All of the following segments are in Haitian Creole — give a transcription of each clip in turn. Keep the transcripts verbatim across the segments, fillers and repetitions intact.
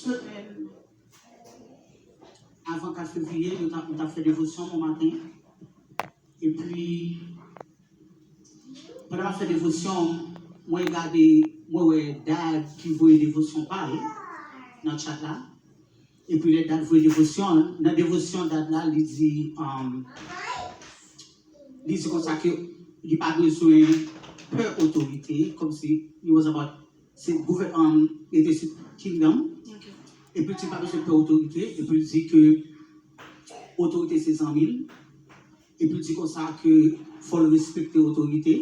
Semèn avan kat fevriye, nou t ap, nou t ap fè devosyon bon maten. Epi, pandan m ap fè devosyon, mwen gade, mwen wè Dad ki voye devosyon pa l nan chat la. Epi lè Dad voye devosyon, nan devosyon Dad la, li di, um, li di konsa ke li pa bezwen pè otorite, kòmsi he was about, se gouvè-, um, li te sou kingdom. Epi li di pa bezwen pè otorite, epi li di ke otorite se zanmi l, epi li di konsa ke fò l respekte otorite,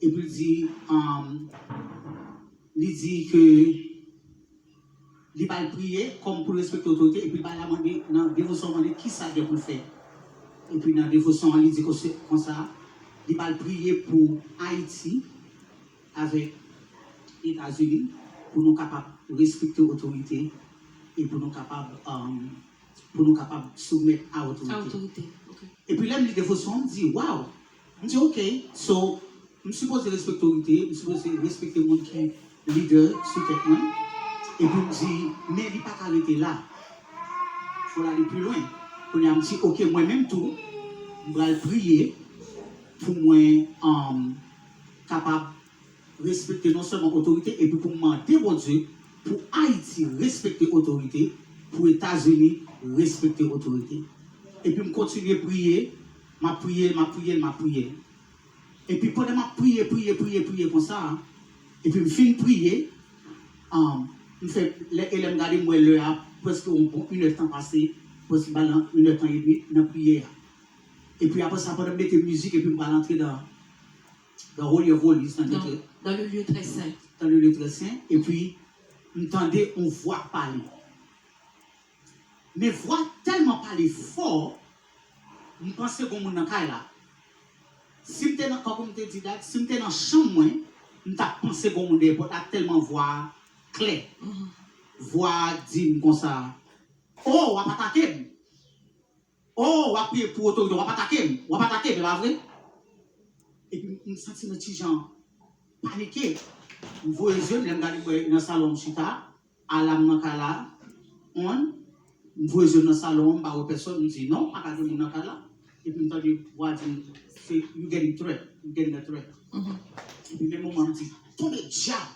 epi li di, um, li di ke li ba l priye kòm pou l respekte otorite, epi li ba l mande, nan devosyon mande kisa l gen pou l fè. Epi nan devosyon an, li di konsa, konsa, li ba l priye pou Ayiti avèk Etazini, pou nou kapab respekte otorite e pou nou kapab, um, pou nou kapab soumèt a otorite. A otorite, ok. Epi lè m li devosyon an, m di, waw! M di, ok, so, m sipoze respekte otorite, m sipoze respekte moun ki lidè sou tèt mwen. Epi m di, men li pa ka rete la. Fò l ale pi lwen. Kounye a m di, ok, mwen menm tou, m pral priye pou mwen, um, kapab respekte non sèlman otorite, epi pou m mande Bondye pou Ayiti respekte otorite, pou Etazini respekte otorite. Epi m kontinye priye, m ap priye, m ap priye, m ap priye. Epi pandan m ap priye, priye, priye, priye konsa, epi m fin priye, um, m fè, lè, e lè m gade m wè lè a, prèske yon bon inèdtan pase, prèske m pral nan inèdtan edmi nan priyè a. Epi apre sa, pandan m mete mizik, epi m pral antre nan, dans le lieu très saint. Dans le lieu très saint. Epi m tande yon vwa pale. Men vwa tèlman pale fò, m panse gon moun nan kay la. Si m te nan, tankou m te di Dad, si m te nan chanm mwen, m t ap panse gon moun dèyè pòt la tèlman vwa a klè. Vwa a di m konsa, o, w ap atake m. O, w ap priye pou otorite, w ap atake m, w ap atake m, e pa vre? Epi m santi m ti jan panike. M voye zye m, lè m gade m wè nan salon m chita, alam nan kay la on, m voye zye m nan salon an, m pa wè pèsòn, m di, non, pa ka gen moun nan kay la. Epi m tande vwa di m, se, you getting threat, you getting a threat. Epi menm moman m di, tonbe dyab!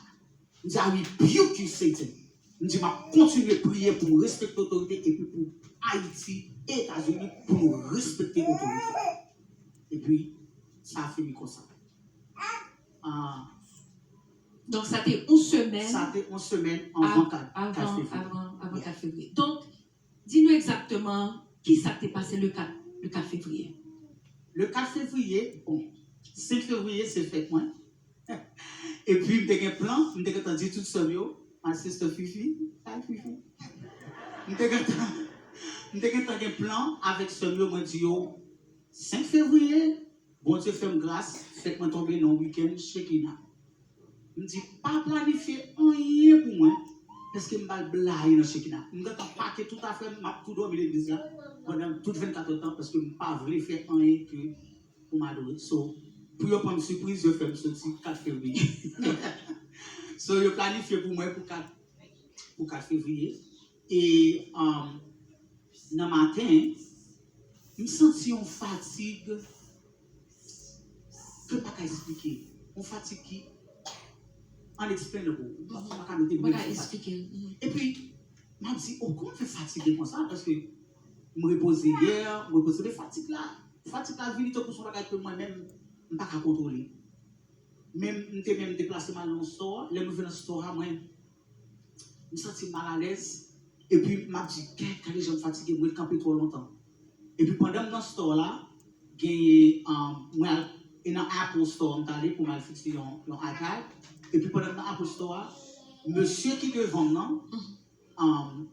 M di, I rebuke you, Satan. M di, m ap kontinye priye pou respekte otorite epi pou Ayiti, Etazini, pou nou respekte otorite. Epi, sa fini konsa. Ah, Donk, sa te yon semèn sa te yon semèn anvan kat, kat avan, fevriye. Avan, avan kat fevriye. Donk, di nou egzakteman kisa k te pase le kat, le kat fevriye. Le kat fevriye, bon, senk fevriye se fèt mwen. Epi m te gen plan, m te gentan di tout sè m yo, my sister Fifi, hi Fifi. M te gentan, m te gentan gen plan avèk sè m yo, mwen di yo, senk fevriye, Bondye fè m gras, fèt mwen tonbe nan wikenn Shekinah. M di, pa planifye anyen pou mwen, paske m pral blayi nan Shekinah. M gentan pake tout afè m, m ap tou dòmi legliz la pandan tout vennkat èdtan, paske m pa vle fè anyen ke pou m adore. So, pou yo pran m sipriz, yo fè m soti kat fevriye. So, yo planifye pou mwen pou kat, pou kat fevriye. E, um, nan maten, m santi yon fatig ke m pa ka esplike. Yon fatig ki unexplainable. M pa, m pa ka mete mo sou fatig. Epi, m ap di, o, kòman m fè fatige konsa? Paske m repoze yè, m repoze, men fatig la, fatig la vini tankou se yon bagay ke mwen menm, m pa ka kontwole. Menm, m te menm deplase m al nan yon store, lè m rive nan store a, mwen, m santi m malalèz, epi m ap di, gad, gade jan m fatige, m ret kanpe twò lontan. Epi pandan m nan store la, genyen, um, mwen al, e nan Apple Store m t ale pou m al fikse yon, yon iPad. Epi pandan m nan Apple Store a, mesye ki devan m nan, um,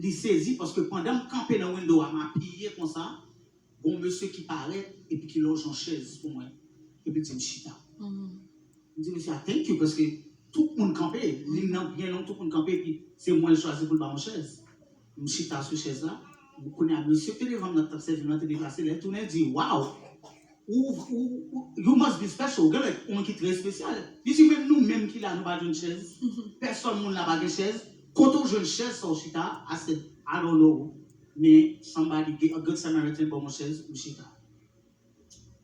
li sezi paske pandan m kanpe nan window a, m apiye konsa, gon mesye ki parèt epi ki lonje yon chèz pou mwen, epi di m chita. M di mesye a, thank you, paske tout moun kanpe, liy nan byen long, tout moun kanpe, epi se mwen l chwazi pou l ba m yon chèz. M chita sou chèz la. Kounye a, mesye ki te devan m nan k t ap sèvi m nan te deplase, lè l tounen, l di, wow, ou, ou, ou, you must be special. Gen lè, ou moun ki trè espesyal. Li di, menm nou menm ki la, nou pa jwenn chèz. Pèsòn moun la pa gen chèz. Kote w jwenn chèz sa w chita? I said, I don't know. Men somebody, a good Samaritan, ban mwen chèz, m chita.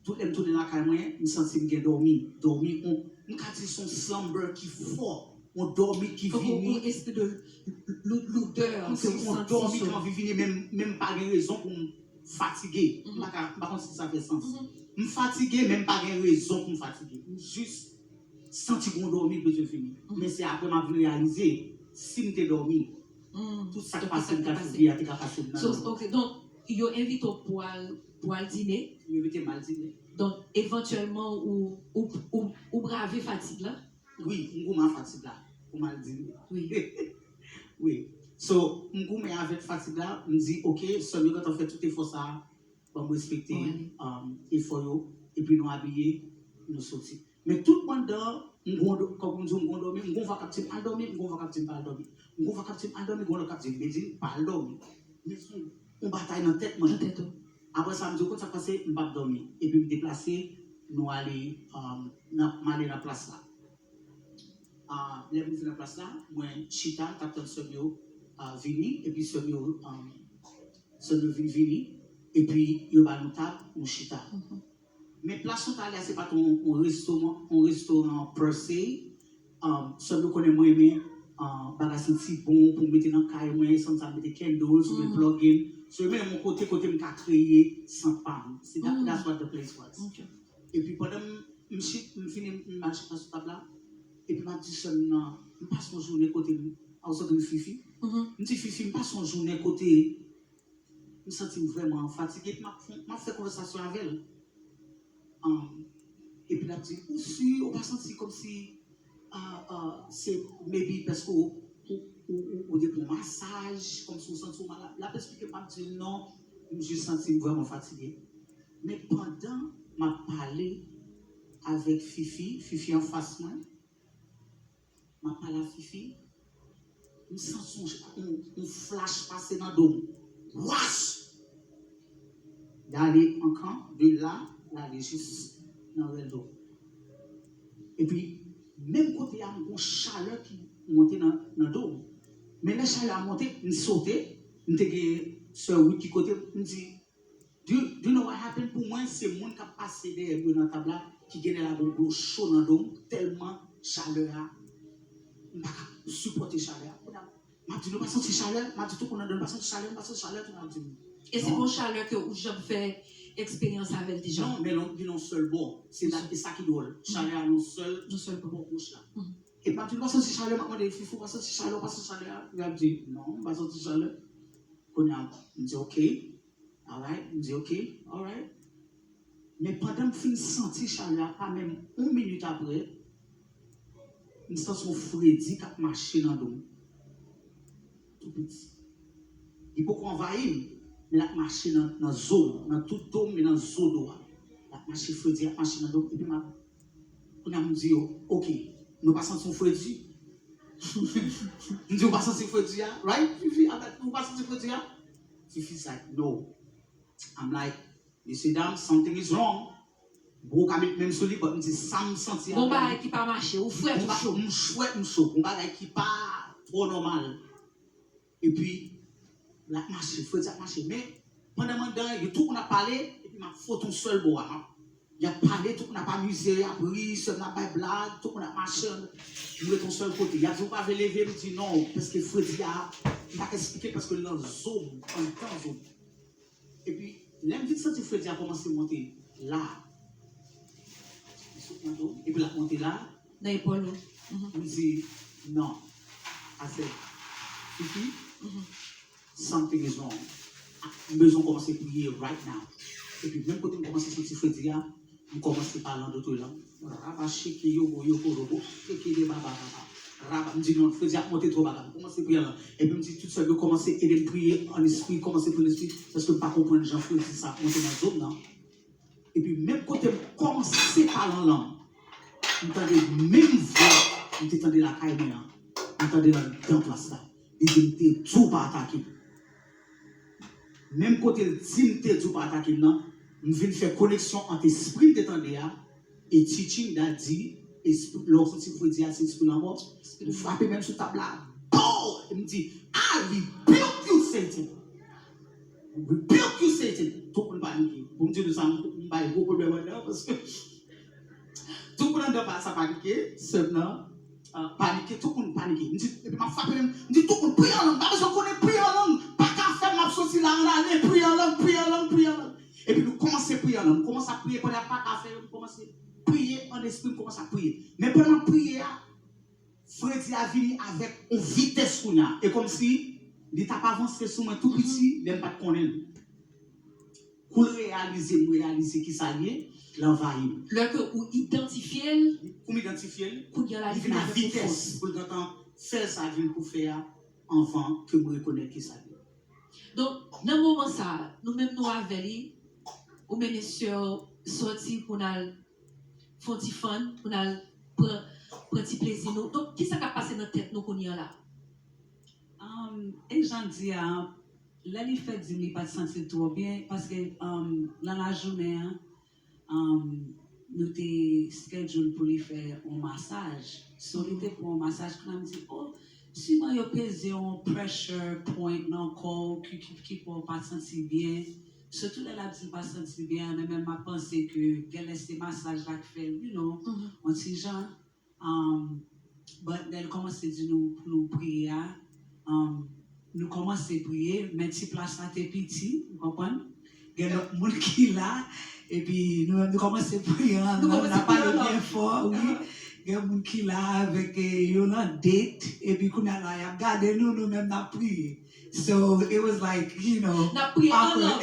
Tout lè m tounen lakay mwen, m santi m gen dòmi. Dòmi, on, m ka di se yon slumber ki fò. On dòmi ki vini. Yon espri de loudè. Kòmsi on dòmi ki anvi vini, men m pa gen rezon pou m fatige. M pa ka, m pa konn si sa fè sans. M fatige, men m pa gen rezon pou m fatige. M jis santi gon dòmi k bezwen vini. Men se apre m ap vin reyalize, si m te dòmi, tout sa k pase m ta figi a te ka pase m nan dòmi. Ok, donk, yo envite w pou al, pou al dine. Yo envite m al dine. Donk, evantyèlman, ou, ou, ou, ou brave fatig la. Wi, m goumen ak fatig la pou m al dine. Wi. Wi. So, m goumen avèk fatig la, m di, ok, sè m yo gentan fè tout efò sa a, ban m respekte, um, efò yo, epi nou abiye, nou soti. Men tout pandan, m gon, kòm m di w, m gon dòmi, m gon va k ap di m al dòmi, m gon va k ap di m pa al dòmi. M gon va k ap di m al dòmi, gon lòt k ap di m, Medin, pa al dòmi. Men se yon batay nan tèt mwen. Nan tèt ou. Apre sa, m di, ou konn sa k pase, m p ap dòmi. Epi m deplase, nou ale, um, nan, m ale nan plas la. Ah, lè m rive nan plas la, mwen chita, t ap tann sè m yo, ah, vini, epi sè m yo, um, sè m yo vin vini, epi yo ba nou tab, nou chita. Men plas nou t ale a, se pa t yon, yon restoran, yon restoran per se. Um, sè m yo konnen mwen renmen, um, bagay santi bon pou m mete nan kay mwen, sanm sa m mete candles, oubyen plug-in. So, yo mennen m yon kote, kote m ka kreye sant pa m. Se that, that's what the place was. Epi pandan m, m chit, m fini, m al chita sou tab la, epi m ap di sè m nan, m pase yon jounen kote m, I was talking to Fifi. M di, Fifi, m pase yon jounen kote m santi m vrèman fatige, epi m ap fè, m ap fè konvèsasyon avè l. Um, epi l ap di, ou si, ou pa santi kòmsi, ah, ah, se maybe paske ou, ou, ou, ou, ou te pran masaj, kòmsi ou santi w malad. L ap eksplike m, m ap di l non, m jis santi m vrèman fatige. Men pandan m ap pale avèk Fifi, Fifi anfas mwen, m ap pale a Fifi, m santi yon, yon, yon flash pase nan do m. Wash! Dale ankan, de la, dale jis nan rèl do m. Epi, menm kote a, m gon chalè ki monte nan, nan do m. Men lè chalè a monte, m sote, m te gen sè Ruth ki kote m, m di, Do you, do you know what happened? Pou mwen, se moun k ap pase dèyè m yo nan tab la ki genlè la gon gwo cho nan do m, tèlman chalè a, m pa ka sipòte chalè a. Kounye a, m ap di, nou pa santi chalè? M ap di tout moun nan do m, nou pa santi chalè, nou pa santi chalè, tout moun ap di m. E se gon chalè ke ou janm fè eksperyans avè l deja? Non, men non, li nan sèl bò. Se la, e sa ki dwòl. Chalè a nan sèl bò bouch la. E m ap di, nou pa santi chalè, m ap mande, Fifi, ou pa santi chalè, ou pa santi chalè a? Yo ap di, non, m pa santi chalè. Kounye a, m di, ok. Alright, m di, ok, alright. Men pandan m fin santi chalè a, pa menm yon minit apre, m santi yon fredi k ap mache nan do m. Tou piti. Li poko anvayi m, men l ap mache nan, nan zo m, nan tout do m, men nan zo do a. L ap mache, fredi ap mache nan do m, epi m ap Kounye a m di yo, ok, nou pa santi yon fredi? M di, ou pa santi fredi a, right? Fifi, I'm like, ou pa santi fredi a? Fifi's like, no. I'm like, mesye dam, something is wrong. Bro ka met men m sou li, but m di sa m santi a. Gon bagay ki pa mache, ou frèt ou cho. M frèt, m cho. Gon bagay ki pa twò nòmal. Epi, l ap mache, fredi ap mache. Men, pandan m anndan, yo tout moun ap pale, epi m ap fwote yon sèl bò a. M ap, y ap pale, tout moun ap amize, y ap ri, sè m nan ap bay blag, tout moun ap mache, m rete yon sèl kote. Y ap di, ou pa vle leve? M di, non, paske fredi a, m pa ka eksplike l, paske l nan zo m, anndan zo m. Epi, lè m vin santi fredi a kòmanse monte la, li sot nan do m, epi l ap monte la, nan epòl ou. M di, non. I said, Fifi, something is wrong. M bezwen kòmanse priye right now. Epi, menm kote m kòmanse santi fredi a, m kòmanse pale an dòt lang. Raba shiki yobo yoko robo, shiki de baba baba. Raba, m di non, fredi ap monte twò baba. M kòmanse priye an lang. Epi m di tout sè m yo kòmanse ede m priye an espri, kòmanse priye an espri, paske m pa konprann jan fredi sa ap monte nan zo m nan. Epi menm kote m kòmanse pale an lang, m tande menm vwa m te tande lakay mwen an, m tande l anndan plas la. Li di m te di w pa atake m. Menm kote l di m te di w pa atake m nan, m vin fè koneksyon ant espri m te tande a e teaching that di, espri, lè w santi fredi a, se espri lanmò. M frape men m sou tab la, Pow! M di, "I rebuke you, Satan! Rebuke you, Satan!" Tout moun panike. Pou m di nou sa, m, m bay gwo pwoblèm anndan, paske tout moun anndan pa sa panike, sèm nan, ah, panike, tout moun panike. M di, epi m ap frape menm, m di, "Tout moun, priye an lang, m pa bezwen konnen, priye an lang, pa ka fè m, m ap soti la, ann ale, priye an lang, priye an lang, priye an lang." Epi nou kòmanse priye an lang, m kòmanse ap priye, pandan pa ka fè yo, m kòmanse priye an espri, m kòmanse ap priye. Men pandan m ap priye a, Fredi a vini avèk yon vitès kounye a. E kòmsi li t ap avanse sou mwen tou piti, lè m pa t konnen l. Kou l reyalize m, reyalize kisa l ye, l anvayi m. Lè ke ou idantifye l, kou m idantifye l, kounye a la, li vin avèk yon fòs. Pou l gentan fè sa l vin pou fè a anvan ke m rekonèt kisa l ye. Donk, nan moman sa a, nou menm nou avè li, ou mennen sè w sòti pou n al fè yon ti fun, pou n al pran, pran ti plezi nou. Donk, kisa k ap pase nan tèt nou kounye a la? Um, e jan di a, lè li fè di m li pa t santi l twò byen, paske, um, nan lajounen an, um, nou te schedule pou li fè yon masaj. So, li te pran yon masaj, kounye a m di, "Oh, siman yo peze yon pressure point nan kò w ki, ki, ki fè w pa t santi byen." Sitou lè l ap di l pa santi byen an, men menm m ap panse ke genlè se masaj la k fè l, you know, yon ti jan. Um, but lè l kòmanse di nou pou nou priye a, um, nou kòmanse priye, men ti plas la te piti, ou konprann? Gen lòt moun ki la, epi nou menm nou kòmanse priye an lang, n ap pale byen fò, wi. Gen moun ki la avèk, eh, yo nan date, epi kounye a la, y ap gade nou, nou menm n ap priye. So, it was like, you know, n ap priye an lang.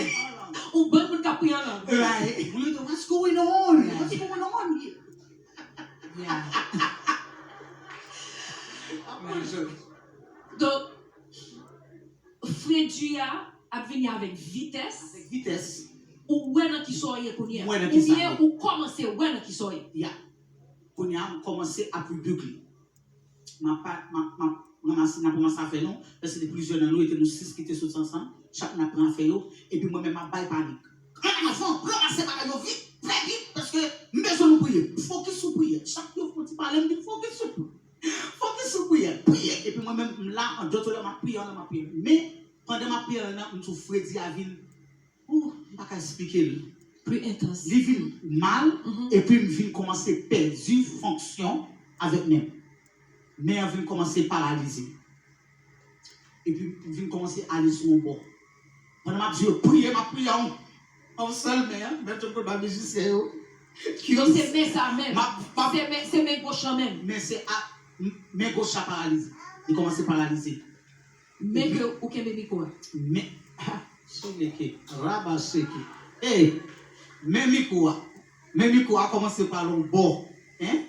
Yon bann moun k ap priye an lang. Right. We do, "What's going on? What's going on here?" Yeah. Donk, fredi a ap vini avèk vitès. Avèk vitès. Ou wè nan kisa w ye kounye a. Ou wè nan kisa m ye. Oubyen ou kòmanse wè nan kisa w ye. Yeah. Kounye a, m kòmanse ap rebuke li. M ap pa, m ap, m ap ranmase, n ap ranmase afè nou, paske se te plizyè nan nou, e te nou sis ki te soti ansanm, chak moun ap pran afè yo, epi mwen menm m ap bay panik. An avan, ranmase bagay yo vit, trè vit, paske m bezwen nou priye. Fokis sou priyè. Chak yo fè yon ti pale, m di fokis sou, fokis sou priyè. Priye, epi mwen menm m la, an dòt lè m ap priye, an m ap priye. Men, pandan m ap priye, an m sou fredi a vin Ou, m pa ka esplike l. Pli entans. Li vin mal, epi m vin kòmanse pèdi fonksyon avèk men m. Men an vin kòmanse paralize. Epi m vin kòmanse ale sou yon bò. Pandan m ap di yo, "Priye," m ap priye yon, yon sèl men, menm jan m konn ba mizisyen yo. Donk se men sa menm. Se men, se men goch lan menm. Men se a, men goch la paralize. Li kòmanse paralize. Men ke ou kenbe mikwo a. Men, ha, cheleke, rabaseke. Ey, men mikwo a. Men mikwo a kòmanse pale yon bò. Hein?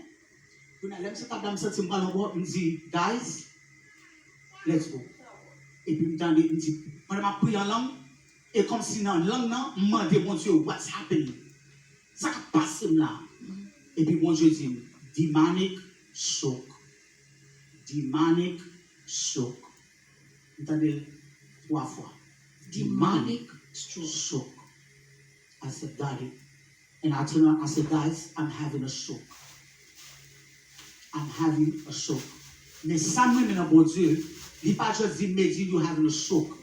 Kounye a, lè m sou tab la, m santi m pale yon bò, m di, "Guys, let's go." Epi m tande, m di, pandan m ap priye an lang, e kòmsi nan lang nan, m mande Bondye, "What's happening?" Sa k ap pase m la? Epi Bondye di m, "Demonic stroke." Demonic stroke. M tande l twa fwa. Demonic stroke. I said, "Got it." And I turn around, I said, "Guys, I'm having a stroke. I'm having a stroke." Men sa m renmen nan Bondye, li pa just di, "Medjine, you having a stroke."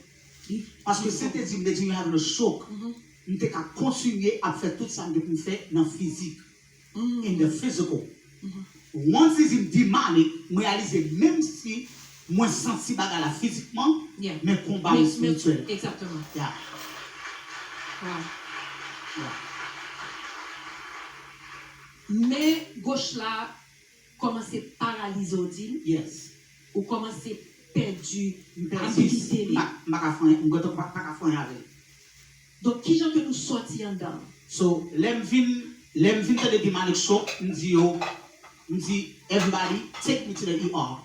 Paske si l te di, "Medjine, you having a stroke," m te ka kontinye ap fè tout sa m gen pou m fè nan fizik. In the physical. Once li di m demonic, m reyalize menm si mwen santi bagay la fizikman, men konba yo espirityèl. Exactement. Yeah. Wow. Yeah. Men goch la kòmanse paralize w, di m. Yes. Ou kòmanse pèdi abilite li. M pa, m pa ka fè anyen, m gentan pa, pa ka fè anyen avè l. Donk, kijan ke nou sòti anndan? So, lè m vin, lè m vin tande demonic stroke, m di yo, m di, "Everybody, take me to the E R."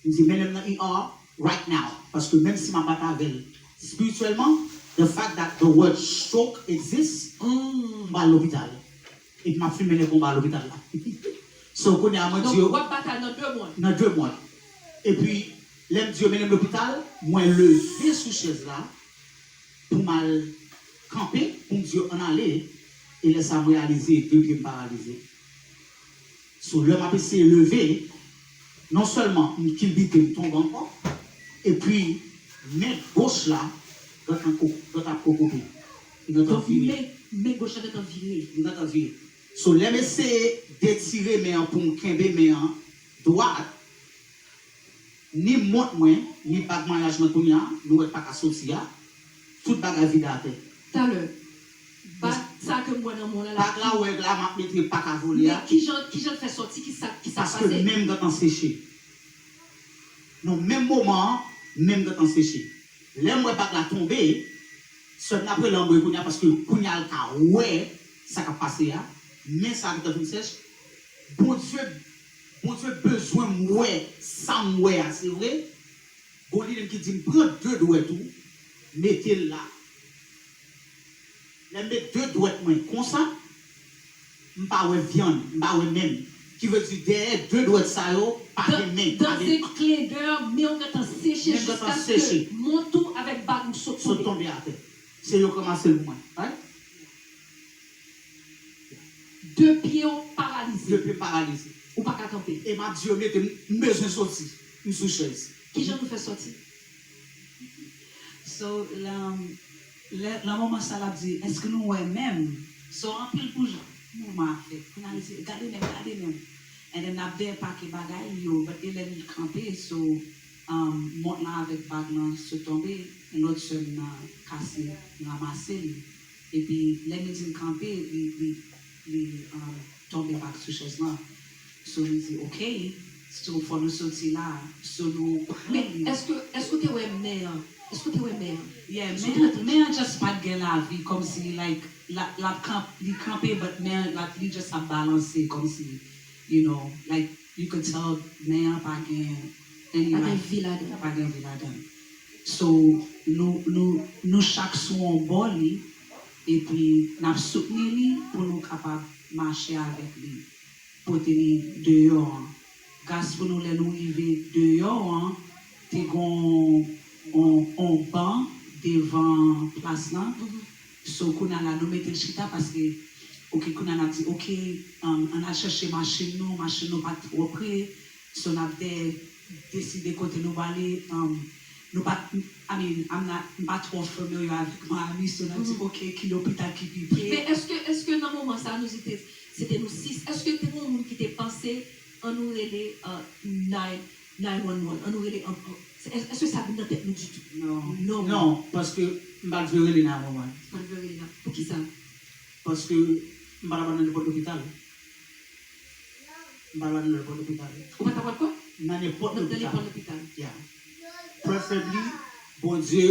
M di, "Mennen m nan E R right now." Paske menm si m ap bat avè l espirityèlman, the fact that the word stroke exists, m pral lopital. Epi m ap fin mennen konba lopital la. So, kounye a, mwen di yo. Donk, w ap batay nan de mond. Nan de mond. Epi, lè m di yo mennen m lopital, mwen leve sou chèz la pou m al kanpe, pou m di yo ann ale. E lè sa a, m reyalize de pye m paralize. So, lè m ap eseye leve, Non sèlman m kilbite, m tonbe ankò, epi men goch la gentan ko-, gentan ap kokobe. Li gentan vire. Men, men goch la gentan vire. Li gentan vire. So, lè m eseye detire men an pou m kenbe men an dwat, ni mont mwen, ni bag maryaj mwen kounye a, nou wè k pa ka soti a, tout bagay vide atè. Talè, bag sa ke m wè nan men w la, la. Bag la, w wè la, m ap mete pa ka vole a. Men kijan, kijan l fè sòti, ki sa, ki sa pase? Paske men m gentan seche. Nan menm moman an, men m gentan seche. Lè m wè bag la tonbe, sè m nan ap rele anmwe kounye a, paske kounye a l ka wè sa k ap pase a, men sa gentan vin sèch. Bondye, Bondye bezwen m wè sa m wè a, se vre. Gon limenm ki di m pran de dwèt ou, mete l la. Lè m met de dwèt mwen konsa, m pa wè vyann, m pa wè men m. Ki vle di dèyè de dwèt sa yo, pa gen men, pa gen. Dans un clin d'œil, men w gentan seche jiskaske mont ou avèk bag ou sot tonbe. Sot tonbe atè. Se yo k ranmase l pou mwen. Right? De pye w paralize. De pye m paralize. Ou pa ka kanpe. E m ap di yo mete m, m bezwen soti. M sou chèz. Kijan nou fè soti? So, la, lè, nan moman sa l ap di, èske nou wè men m? So, anpil pou jan, moman ap fèt. Kounye a li di, gade men m, gade men m. And then n ap depake bagay yo, but e lè li kanpe, so, um, mont lan avèk bag lan sot tonbe, lòt sè m nan kase, ranmase li. Epi, lè m di l kanpe, li, li, li, um, tonbe back sou chèz lan. So, nou di, "Ok, so, fò nou soti la." So, nou pran li. Men, èske, èske w te wè men an? Èske w te wè men an? Yeah, men an, men an just pa t gen lavi, kòmsi, like, la, l ap kanp-, li kanpe, but men an, like, li just ap balanse, kòmsi, you know, like, you could tell men an pa gen any life. Pa gen vi ladan l. Pa gen vi ladan l. So, nou, nou, nou chak sou yon bò li, epi n ap soutni li pou nou kapab mache avèk li, pote li deyò an. Gras pou nou, lè nou rive deyò an, te gon on, on ban devan plas lan. So, kounye a la, nou mete l chita paske, ok, kounye a n ap di, ok, um, ann al chèche machin nou, machin nou pa t twò pre. So, n ap de-, deside kote nou prale. Um, nou pa, I mean, I'm not, m pa twò familiar avèk Miami, so n ap di, ok, ki lopital ki pi pre. Men èske, èske nan moman sa a, nou di te, se te nou sis, èske te gen yon moun ki te panse, ann nou rele, uh, nine, nine one one, ann nou rele, an, an, se, èske sa vin nan tèt nou ditou? Non. Non. Non, paske m pa t vle rele nine one one. Ou pa t vle rele la. Poukisa? Paske m pa t ap al nan nenpòt lopital. M pa t ap al nan nenpòt lopital. Ou pa t ap al kwa? Nan nenpòt lopital. Nan nenpòt lopital. Yeah. Preferably, Bondye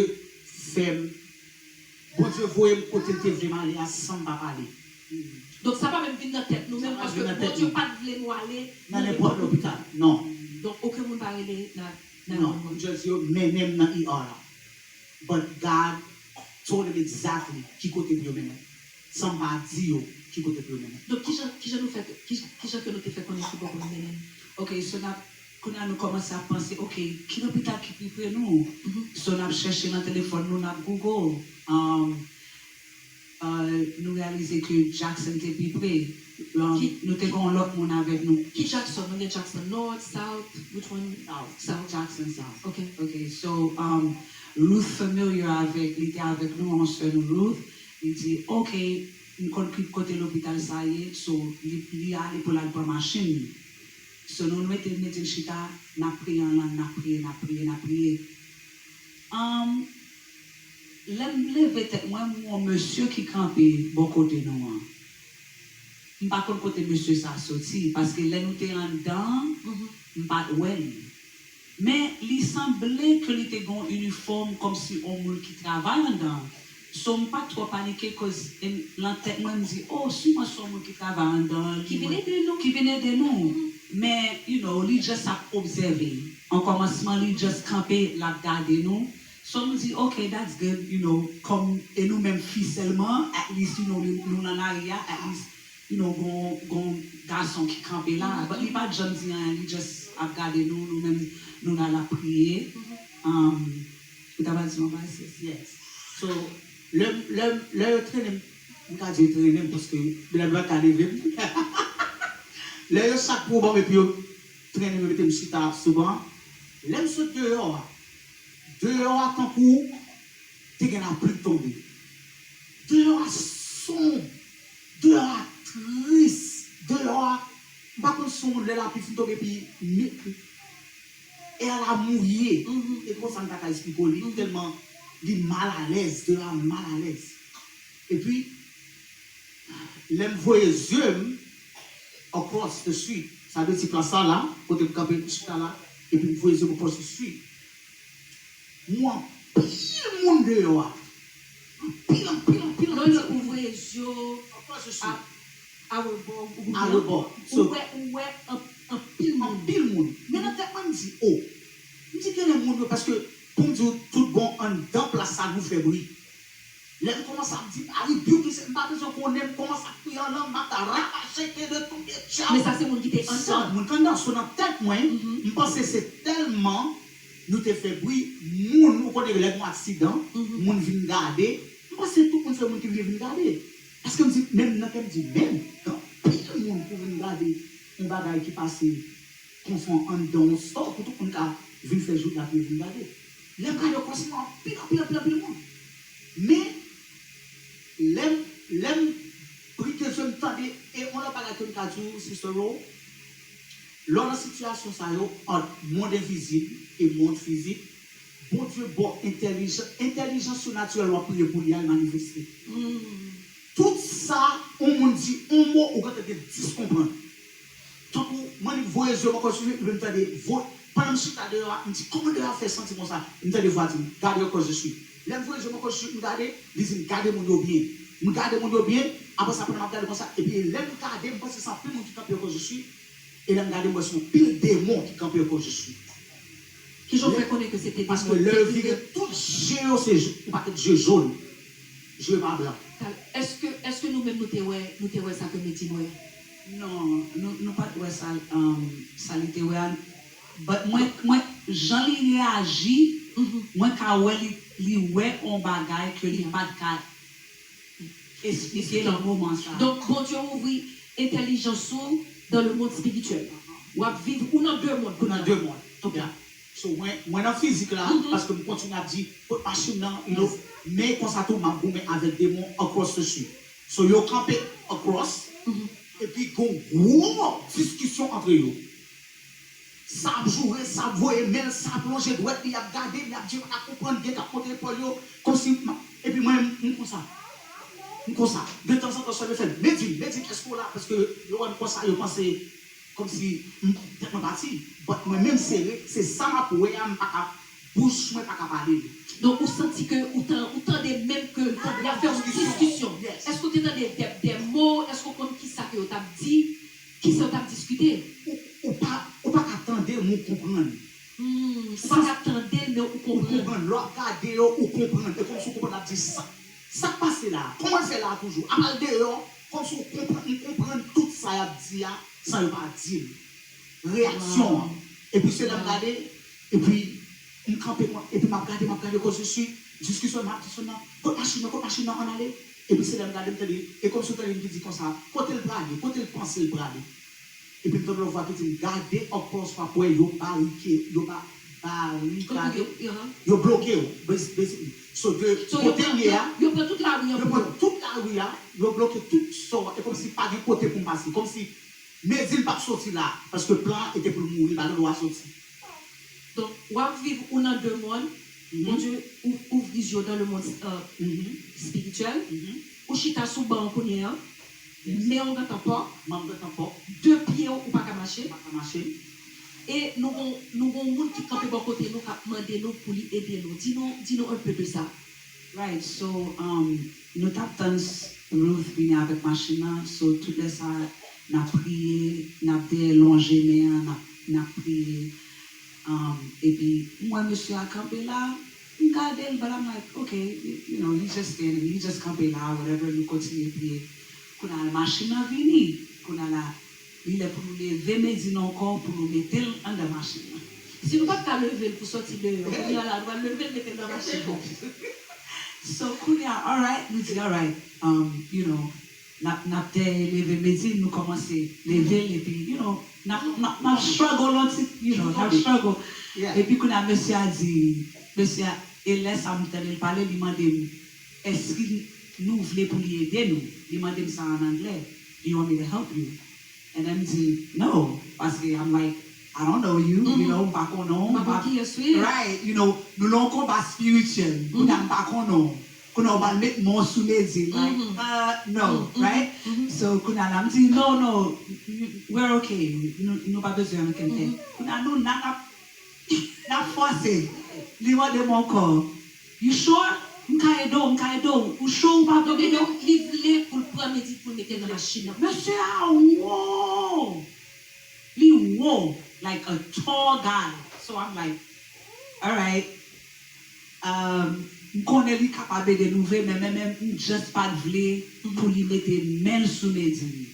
fè m, Bondye voye m kote l te vle m ale a san m pa pale. Donk, sa pa menm vin nan tèt nou menm, paske Bondye pa t vle nou ale nan nenpòt lopital. Non. Donk, okenn moun pa rele nan, nan. Non, m just di yo mennen m nan E R la. But God told him exactly ki kote pou yo mennen l. San m pa di yo ki kote pou yo mennen l. Donk, kijan, kijan nou fè, ki, kijan ke nou te fè konnen ki bò pou nou mennen l? Ok, so n ap, kounye a nou kòmanse ap panse, ok, ki lopital ki pi pre nou? So, n ap chèche nan telefòn nou, n ap Google. Um, uh, nou reyalize ke Jackson te pi pre. Um, nou te gen yon lòt moun avèk nou. Ki Jackson? Nou gen Jackson North, South, which one? South. South. Jackson South. Ok. Ok, so, um, Ruth familiar avèk, li te avèk nou, yon sè nou Ruth, li di, ok, m konn ki kote lopital sa ye, so, li, li ale pou l al pran machin li. So, nou mete, mete l chita, n ap priye an lang, n ap priye, n ap priye, n ap priye. Um, lè m leve tèt mwen, m wè yon mesye ki kanpe bò kote nou an. M pa konn kote mesye sa soti, paske lè nou te anndan an, m pa t wè li. Men li sanble ke li te gen yon inifòm kòmsi yon moun ki travay anndan an. So, m pa t twò panike, 'cause, em, nan tèt mwen, m di, "Oh, siman se yon moun ki travay anndan an, ki vin ede nou." Ki vin ede nou. Men, you know, li just ap obsève. An kòmansman, li just kanpe, l ap gade nou. So, m di, "Ok, that's good," you know, kòm e nou menm fi sèlman, at least, you know, nou, nou nan lari a, at least, you know, gon, gon gason ki kanpe la. But li pa t janm di anyen, li just ap gade nou, nou menm, nou la, l ap priye. Um, ou ta pral di yon bagay, sis? Yes. So, lè, lè, lè yo trennen m, m ka di yo trennen m, paske Bèlami pa ka leve m. Lè yo chak pran ban m epi yo trennen yo mete m chita sou ban an. Lè m sot deyò a, deyò a tankou te gen lapli k tonbe. Deyò a sonb, deyò a tris, deyò a, m pa konn si yon moun lè lapli fin tonbe epi mi- Èl la mouye. E konsa m ta ka esplike w li, tèlman li malalèz, deyò a malalèz. Epi, lè m voye zye m across the street, sa vle di plas sa la, kote m kanpe m chita la, epi m voye zye m across the street. M wè anpil moun deyò a. Anpil, anpil, anpil, anpil. Lè w di ou voye zye w across the street. A rebò, ou konprann? A rebò. Ou wè, ou wè an- anpil moun. Anpil moun. Men nan tèt mwen, m di, o. M di, genlè moun yo, paske pou m di w tout bon, anndan plas sa nou fè bri. Lè m kòmanse ap di, m a rebuke, se, m pa bezwen konnen, m kòmanse ap kriye an lang, m ap rapache ke de tout de tchaw. Men sa se moun ki te anndan. Sa, moun k anndan, so nan tèt mwen, m panse se tèlman nou te fè bri, moun, ou konnen lè gen yon aksidan, moun vin gade, m panse tout moun se moun ki vle vin gade. Paske m di, menm nan kè m di, menm, gen anpil moun pou vin gade yon bagay ki pase konsa anndan yon store pou tout moun ka vin fè jouti ap vin gade. Lè m gade yo konsa, anpil, anpil, anpil, anpil moun. Men, lè m, lè m brike zye m tande, e yon lòt bagay ke m ka di w, Sister Ro, lè w nan sitiyasyon sa yo, ant mond envizib e mond fizik, Bondye ba w entèlijan, entèlijans sinatirèl w ap priye pou li a, l manifeste. Tout sa, yon moun di yon mo, ou gentan gen dis konprann. Tankou, mwen li voye zye m ankò sou li, epi m tande, vo, pandan m chita deyò a, m di, kòman deyò a fè santi konsa? M tande vwa di m, gade across the street. Lè m voye zye m ankò sou li, m gade, li di m, gade moun yo byen. M gade moun yo byen, apre sa, pandan m ap gade konsa, epi lè m gade, m panse se anpil moun ki kanpe across the street, e lè m gade, m wè se yon pil demon ki kanpe across the street. Kijan w fè konnen ke se te demon? Paske lè yo vire tout je yo, se yon pakèt je jòn. Je pa blan. Èske, èske nou menm nou te wè, nou te wè sa ke Medjine wè? Non, nou, nou pa t wè sa, um, sa li te wè a. But mwen, mwen, jan li reyaji, mwen ka wè li, li wè yon bagay ke li pa t ka esplike nan moman sa. Donk, Bondye ouvri entèlijans ou dans le monde spirituel. W ap viv, ou nan de mond. Ou nan de mond. Ok. Yeah. So, mwen, mwen nan fizik la, paske m kontinye ap di, kot machin nan, you know, men konsa tou, m ap goumen avèk demon across the street. So, yo kanpe across, epi gon gwo diskisyon antre yo. Sa ap joure, sa ap voye men l, sa ap lonje dwèt li, y ap gade m, y ap di yo pa ka konprann, gen k ap monte epòl yo, kòmsi, m ap, epi mwen, m konsa. M konsa. De tanzantan, sè m yo fè m, Medjine, Medjine, èske w la? Paske yo wè m konsa, yo panse kòmsi m, tèt mwen pati. But mwen menm sere, se sa m ap wè a, m pa ka, bouch mwen pa ka pale l. Donk, ou santi ke ou tan-, ou tande menm ke y ap fè yon diskisyon. Yes. Èske w te tande de, de mo? Èske w konn kisa ke yo t ap di? Kisa yo t ap diskite? Ou, ou pa, ou pa ka tande l, men w konprann. Hmm, ou pa ka tande l, men ou konprann. Ou konprann. Lè w ap gade yo, ou konprann. E kòmsi w konprann l ap di sa. Sa k pase la a? Kòman l fè la a toujou? Apa l deyò, kòmsi w konprann, m konprann tout sa y ap di a, san yo pa di l. Reyaksyon an. Epi se lè m gade, epi m kanpe, epi m ap gade, m ap gade, kòmsi diskisyon, m ap di sèlman, kot machin nan, kot machin nan, ann ale. Epi se lè m gade, m tande, e kòmsi w tande m ki di konsa, kote l prale, kote l panse l prale. Epi m tande yon vwa ki di m, gade ankò, w ap wè yo barike, yo ba, barikade, yo bloke w, bas-, basically. So, de kote m ye a, yo pran tout lari a, yo pran tout lari a, yo bloke tout sò, e kòmsi pa gen kote pou m pase, kòmsi Medjine p ap soti la, paske plan an e te pou l mouri, li pa gen dwa soti. Donk, w ap viv ou nan de mond, Bondye ou, ouvri zye w dans le monde, euh, spirituel. Ou chita sou ban an kounye a, men w gentan pòk, men w gentan pòk, de pye w, ou pa ka mache. Pa ka mache. E nou gon, nou gon moun ki kanpe bò kote nou, k ap mande nou pou li ede nou. Di nou, di nou un peu de sa. Right, so, um, nou t ap tann s-, Ruth vini avèk machin nan, so, tout lè sa, n ap priye, n ap dèyè lonje men an, n ap, n ap priye. Um, epi, m wè mesye a kanpe la, m gade l, but I'm like, okay, you, you know, he just standing, he just kanpe la, whatever, nou kontinye priye. Kounye a, machin nan vini, kounye a la, li lè pou nou leve Medjine ankò, pou nou mete l anndan machin nan. Si nou pa t ka leve l pou sòti deyò, kounye a la, nou pral leve l, mete l nan machin nan. So, kounye a, alright, nou di, alright, um, you know, n ap, n ap dèyè leve Medjine, nou kòmanse leve l, epi, you know, N ap, n ap, n ap struggle yon ti, you know, n ap struggle. Epi kounye a, mesye a di, mesye a, e lè sa a m tande l pale, li mande m, èske nou vle pou li ede nou? Li mande m sa an anglè. Do you want me to help you? And then m di, no, paske I'm like, I don't know you, you know, m pa konnen w, m pa, right, you know, nou nan yon konba spirityèl, kounye a m pa konnen w. Kounye a w pral met men w sou Medin, like, uh, no, right? So, kounye a la, m di, no, no, we're okay, nou, nou pa bezwen ankenn tèt. Kounye a, nou, n ap, n ap fòse. Li mande m ankò, you sure? M ka ede w, m ka ede w. Ou cho ou pa vle m ede w? Li vle pou l pran Medin pou l mete l nan machin nan. Mesye a wo! Li wo, like a tall guy. So I'm like, alright. Um, m konnen li kapab ede nou vre, men, men, men m just pa t vle pou li mete men l sou Medin.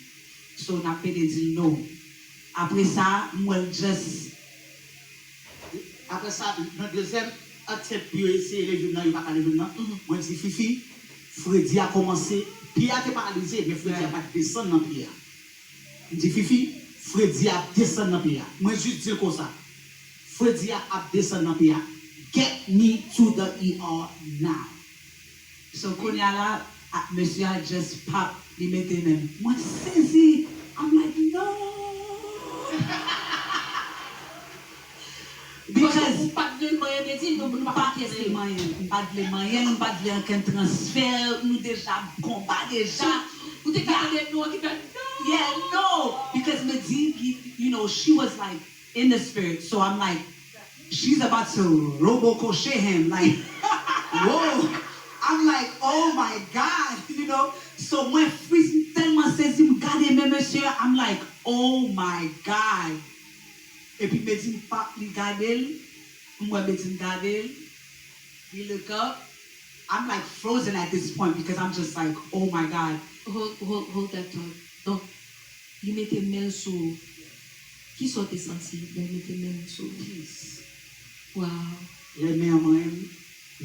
So n ap pede di l no. Apre sa, m wè l just Apre sa, nan dezyèm attempt pou yo eseye leve m nan, yo pa ka leve m nan. Mwen di Fifi, fredi a kòmanse, pye a te paralize, men fredi a pa t desann nan pye a. M di Fifi, fredi a ap desann nan pye a. Mwen jis di l konsa, fredi a ap desann nan pye a. Get me to the E R now. So kounye a la, a, mesye a just pop, li mete men l. Mwen sezi. I'm like, no. Because ou pa t vle l manyen Medin, nou, nou pa t vle l manyen. M pa t vle manyen l, m pa t vle ankenn transfè, nou deja konba deja. Ou te ka tande non ki fè, no. Yeah, no. Because Medin, you know, she was like, in the spirit. So I'm like, she's about to robo crochet him. Like, whoa. I'm like, oh my God, you know. So mwen friz, m tèlman sezi, m gade men mesye a, I'm like, oh my God. Epi Medin pa, li gade l, m wè Medin gade l, li look up. I'm like frozen at this point because I'm just like, oh my God. Hold, hold, hold that thought. Donk, li mete men l sou ou. Kisa w te santi lè l mete men l sou ou? Peace. Wow. Lè men an manyen m,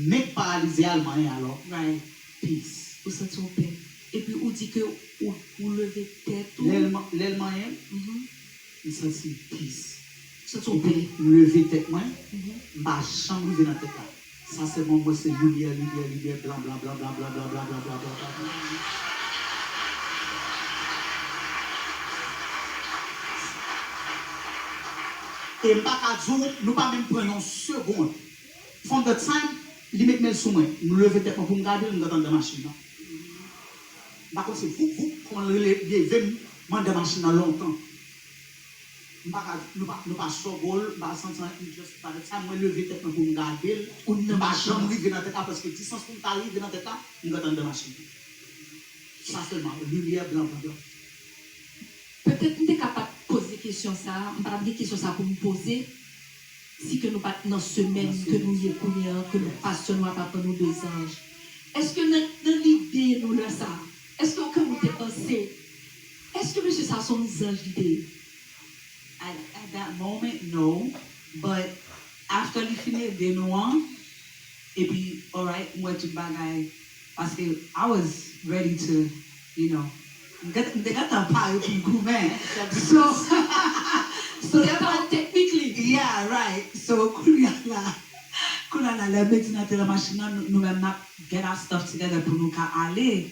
men k paralize a l manyen alò. Right. Peace. Ou santi yon pè. Epi ou di ke ou, ou leve tèt ou. Lè l man-, lè l manyen m, m santi peace. Ou santi yon pè. Epi m leve tèt mwen, m pa janm rive nan tèt la. Sa sèlman m wè se limyè, limyè, limyè, blan, blan, blan. E m pa ka di w, nou pa menm pran yon segond. From the time li met men l sou mwen, m leve tèt mwen pou m gade l, m gentan anndan machin nan. M pa konn se voup, voup, kòman l rele, leve m, m anndan machin nan lontan. M pa ka, nou pa, nou pa struggle, m pa santi anyen, m just, by the time mwen leve tèt mwen pou m gade l, m pa janm rive nan tèt la, paske distans pou m ta rive nan tèt la, m gentan anndan machin. Sa sèlman, limyè blan, blan, blan. Petèt m te ka pa t poze kesyon sa a, m pa t ap gen kesyon sa a pou m poze, si ke nou pa t nan semèn ke nou ye kounye a, ke nou, pastè nou ap aprann nou de zanj. Èske nan, nan lide nou lè sa a, èske okenn moun te panse, èske mesye sa a se yon zanj li te ye? At, at that moment, no. But after li fin ede nou an, epi, alright, m wè tout bagay. Paske I was ready to, you know, m te, m te gentan pare pou m goumen. So, so, yeah, right. So, kounye a la, kounye a la, lè Medina te nan machin nan, nou, nou menm n ap get our stuff together pou nou ka ale.